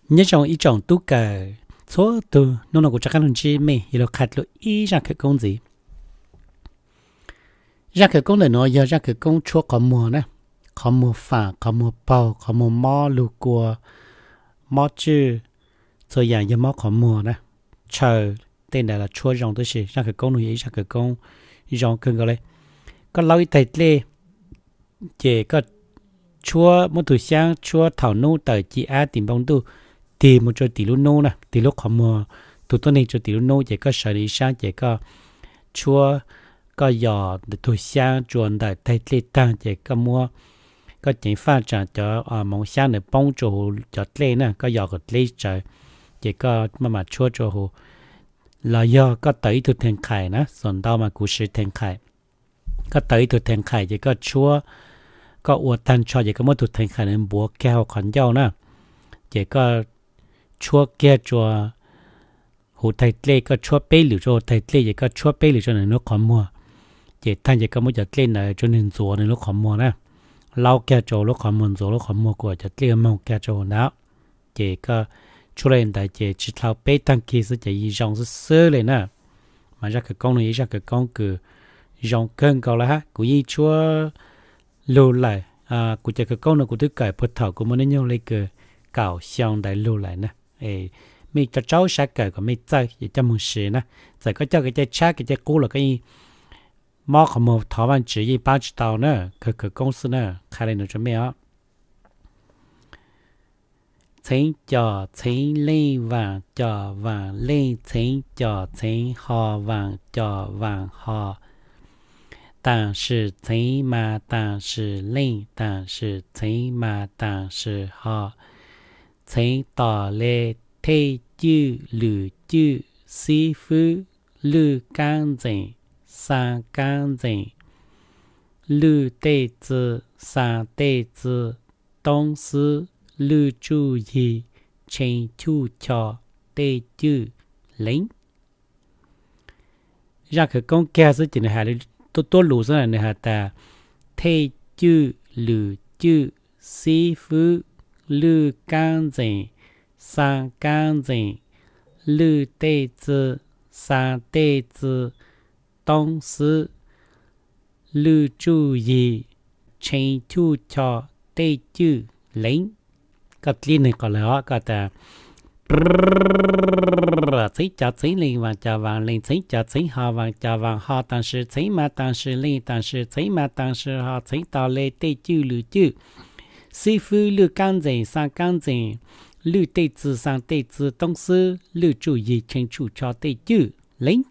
Nyob zoo ib tsoom tub kawm txhua tug, hnub no kuv rov qab los ntsib mej yuav los qha dlua ib zaj khawv koob ntxiv. Zaj khawv koob ntawm nuav yog zaj khawv koob tshuab qhov muag na, qhov muag faam, qhov muag paug, qhov muag mob lug kua, mob tswj, txhua yaam yog mob qhov muag na, tshaw tej ntawd los tshuab zoo tib si. Zaj khawv koob nuav yog ib zaj khawv koob zoo kawg nkaus le. Koj laub ib taig dlej, ces koj tshuab, muab tug xyaab tshuab thaum nub tawm ci ab tim npoo ntuj, tig mus rua tim lub nub na, tig lub qhov muag tug tuab neeg rua tim lub nub, ces koj sawv ib saab ces koj tshuab, koj yos tug xyaab tsua ntawm taig dlej taag ces koj muab, koj ceev faj tsaam cov moov xyaab ntawd poob rua huv cov dlej na, koj yos kom dleb tsawv, ces koj maj mam tshuab rua huv. Los yog koj tawm ib tug theev qhais na, xuas ntau mas kuv siv theev qhais. Koj tawm ib tug theev qhais ces koj tshuab, koj ua taag nrho ces koj muab tug theev qhais ntawd npuav kiag hauv qhov ncauj na, ces koj tshuab kiag rua huv taig dlej, koj tshuab peb lwm rua huv taig dlej ces koj tshuab peb lwm rua nws lub qhov muag, ces taag ces koj muab cov dlej ntawd rua nws ntxuav nws lub qhov muag na, laub kiag rua huv lub qhov muag, ntxuav lub qhov muag kom cov dlej moog kiag rua huv ntawd. Ces koj tshuab le ntawd ces tsi dlhau peb taag kig xwb ces yeej zoo xwb xwb le na. Mas zaj khawv koob nuav yog ib zaj khawv koob kws zoo kawg nkaus le hab, kuv yeej tshuab lug lawm. Kuv cov khawv koob nuav kuv twb kawm puag thaum kuv muaj hnub nyoog le kws kaum xyoo ntawd lug lawm na. Mej rau rau sab kawm kom mej txawj es coj moog siv na. Txawm koj coj kev cai tshab kev cai qub los koj yeej mob qhov muag thov Vaajtswv yeej pab tsi tau na, khawv khawv koob xwb na, qha le nuav rua mej os. Txheev cos txheev leej, vaam cos vaam leej, txheev cos txheev ho, vaam cos vaam ho. Taam sim txheev mas taam sim leej, taam sim txheev mas taam sim ho. Txheev tom le thej cwj lwm cwj, xib fwb lwj kaab ntxeem, xaa kaab ntxeem, lwj tej txw, xaa tej txw, toob xwb lwj tsuj yig, tshee chuj cho, tej cwj leev. Zaj khawv koob kiag xwb ces nws has tuab tuab lus xwb na, nws has tas thej cwj lwm cwj, xib fwb lwj kaab ntxeem, xaa kaab ntxeem, lwj tej txw, xaa tej txw, toob xwb lwj tsuj yig, tshee chuj cho, tej cwj leev. Koj dlib neeg qos lawg os, koj tas txheev cov txheev leej, vaam cov vaam leej, txheev cov txheev ho, vaam cov vaam ho, taam sim txheev mas taam sim leej, taam sim txheev mas taam sim ho, txheev tom le thej cwj lwm cwj, xib fwb lwj kaab ntxeem, xaa kaab ntxeem, lwj tej txw, xaa tej txw, toob xwb lwj tsuj yig, tshee chuj cho, tej cwj leev.